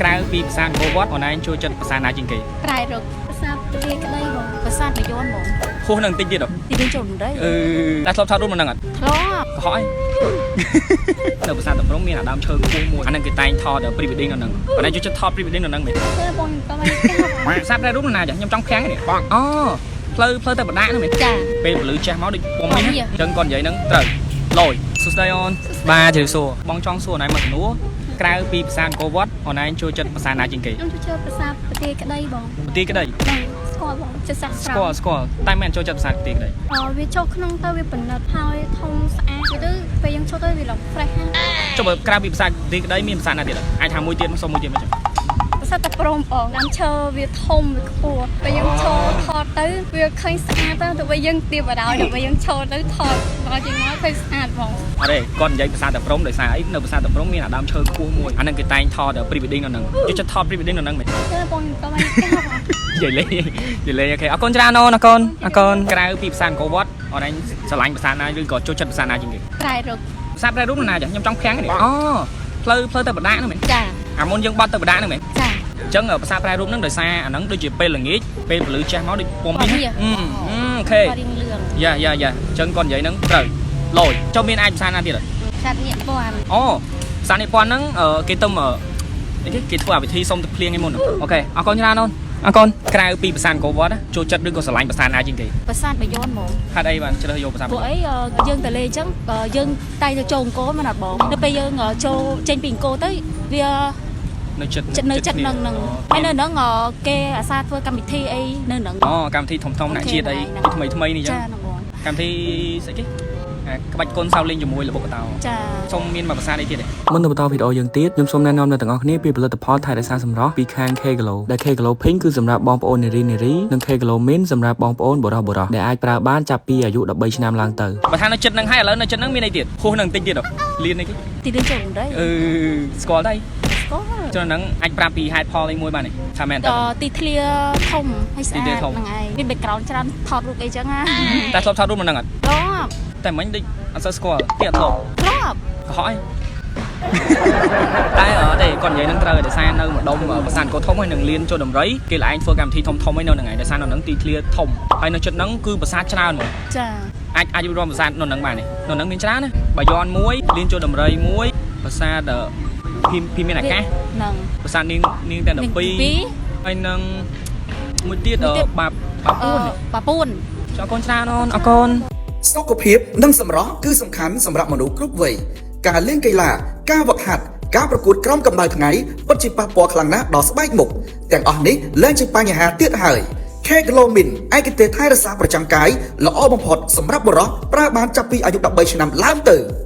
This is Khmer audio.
ក្រៅពីប្រាសាទអង្គរវត្តអូនឯងចូលចិត្តប្រាសាទណាជាងគេ ប្រែរុកប្រាសាទទ្វារក្តីបង ប្រាសាទបាយ័នហ្មង ហួសនឹងបន្តិចទៀតហ៎ ទីនេះចូលដំរី អឺតែធ្លាប់ថតរូបនៅហ្នឹងអត់ ធ្លាប់ កុហកអី នៅប្រាសាទតាព្រំមានអាដើមឈើខ្ពស់មួយអាហ្នឹងគេតែងថត pre wedding នៅហ្នឹងអូនឯងចូលចិត្តថត pre wedding នៅហ្នឹងមែន ទេបងខ្ញុំតបានកាប់ ប្រាសាទប្រែរូបនៅណាចាខ្ញុំចង់ភាំងនេះបងអូផ្លូវផ្លូវទៅបដាហ្នឹងមែន ចា ពេលពលឺចេះមកដូចពំនេះ ពំមាស អញ្ចឹងគាត់និយាយហ្នឹងត្រូវលយសួស្តីអូនបាទជម្រាបសួរបងចង់សួរអូនឯងមួយសំណួរក្រៅពីប្រាសាទអង្គរវត្តអូនឯងចូលចិត្តប្រាសាទណាជាងគេ ខ្ញុំចូលចិត្តប្រាសាទទ្វារក្តីបង បន្ទាយក្តី បងស្គាល់បងចិត្តសាស្ ស្គាល់ស្គាល់តែមិនចូលចិត្តប្រាសាទបន្ទាយក្តី អវាចូលក្នុងទៅវាប៉និតហើយធំស្អាតទៅពេលយើងចូលទៅវាឡើង fresh ណា ចុះបើក្រៅពីប្រាសាទបន្ទាយក្តីមានប្រាសាទណាទៀតអាចថាមួយទៀតមកសុំមួយទៀតមកចឹង ប្រាសាទតាព្រំបងដើមឈើវាធំវាខ្ពស់ពេលយើងចូលថតទៅវាឃើញស្អាតទៅទៅពេលយើងទៀបបដោយដល់ពេលយើងចូលទៅថតមកជាងមកឃើញស្អាតបង អត់ទេគាត់និយាយប្រាសាទតាព្រំដោយសារអីនៅប្រាសាទតាព្រំមានអាដើមឈើខ្ពស់មួយអាហ្នឹងគេតែងថត pre wedding នៅហ្នឹងចូលចិត្តថត pre wedding នៅហ្នឹងមែន ទេបងខ្ញុំតបានកាប់ និយាយលេងនិយាយលេង OK អរគុណច្រើនអូនអរគុណអរគុណក្រៅពីប្រាសាទអង្គរវត្តអូនឯងស្រឡាញ់ប្រាសាទណាឬក៏ចូលចិត្តប្រាសាទណាជាងគេ ប្រែរុក ប្រាសាទប្រែរូបនៅណាចាខ្ញុំចង់ភាំងនេះអូផ្លូវផ្លូវទៅបដាហ្នឹងមែន ចា អាមុនយើងបត់ទៅបដាហ្នឹងមែន ចា អញ្ចឹងប្រាសាទប្រែរូបហ្នឹងដោយសារអាហ្នឹងដូចជាពេលល្ងាចពេលពលឺចេះមកដូចពំនេះ OK រៀងលឿង យ៉ាយ៉ាយ៉ាអញ្ចឹងគាត់និយាយហ្នឹងត្រូវលយចុះមានអាចប្រាសាទណាទៀតអត់ ប្រាសាទនាគព័ន្ធ អូប្រាសាទនេះពាន់ហ្នឹងគេទៅអីគេគេធ្វើអាពិធីសុំទឹកភ្លៀងឯមុន OK អរគុណច្រើនអូនអរគុណក្រៅពីប្រាសាទអង្គរវត្តចូលចិត្តឬក៏ស្រឡាញ់ប្រាសាទណាជាងគេ ប្រាសាទបាយ័នហ្មង ហេតុអីបានជ្រើសយកប្រាសាទ ព្រោះអីយើងទៅលេអញ្ចឹងយើងតែទៅចូលអង្គរមិនអត់បងនៅពេលយើងចូលចេញពីអង្គរទៅវា នៅចិត្ត ចិត្តនៅចិត្តនឹងនឹងហើយនៅហ្នឹងគេអាសាធ្វើកម្មវិធីអីនៅហ្នឹង អូកម្មវិធីធំធំណាជាតិអីថ្មីថ្មីនេះចឹង ចាហ្នឹងបង កម្មវិធីស្អីគេអាក្បាច់គុណសៅលេងជាមួយល្បុក្កតោ ចា សូមមានមួយភាសានេះទៀតទេ មុននឹងបន្តវីដេអូយើងទៀតខ្ញុំសូមណែនាំដល់ទាំងអស់គ្នាពីផលិតផលថែរក្សាសម្រស់ពីខាង K Glow ដែល K Glow Pink គឺសម្រាប់បងប្អូននារីនារីនិង K Glow Min សម្រាប់បងប្អូនបុរសបុរសដែលអាចប្រើបានចាប់ពីអាយុ13ឆ្នាំឡើងទៅ បើថានៅចិត្តនឹងហើយឥឡូវនៅចិត្តនឹងមានអីទៀតហួសនឹងតិចទៀតលៀនអីគេ ទីនេះចូលដំរី អឺស្គាល់ទេ ស្គាល់ ចុះហ្នឹងអាចប្រាប់ពីហេតុផលអីមួយបានទេថាមែនតើ តទីធ្លាធំហើយស្អាតហ្នឹងឯងមាន background ច្រើនថតរូបអីចឹងណា តែធ្លាប់ថតរូបនៅហ្នឹងអត់ ធ្លាប់ តែមិញដូចអត់សូវស្គាល់ទៀតអត់ធ្លាប់ ធ្លាប់ កុហកអីតែអត់ទេគាត់និយាយនឹងត្រូវដោយសារនៅម្ដុំប្រាសាទអង្គរធំហើយនឹងលៀនចូលដំរីគេឡើងធ្វើកម្មវិធីធំធំអីនៅហ្នឹងឯងដោយសារនៅហ្នឹងទីធ្លាធំហើយនៅចិត្តហ្នឹងគឺប្រាសាទច្រើនហ្មង ចា អាចអាចរួមប្រាសាទនៅហ្នឹងបានទេនៅហ្នឹងមានច្រើនណាបាយ័នមួយលៀនចូលដំរីមួយប្រាសាទភីភីមានអាកាស ហ្នឹង ប្រាសាទនាងនាងទាំង12ហើយនឹងមួយទៀតបាបបាពួន បាពួន ចអរគុណច្រើនអូនអរគុណ សុខភាពនិងសម្រស់គឺសំខាន់សម្រាប់មនុស្សគ្រប់វ័យការលេងកីឡាការវឹកហាត់ការប្រកួតក្រោមកម្ដៅថ្ងៃពិតជាប៉ះពាល់ខ្លាំងណាស់ដល់ស្បែកមុខទាំងអស់នេះលែងជាបញ្ហាទៀតហើយ Keglomin ឯកទេសថែរក្សាប្រចាំកាយល្អបំផុតសម្រាប់បុរសប្រើបានចាប់ពីអាយុ13ឆ្នាំឡើងទៅ។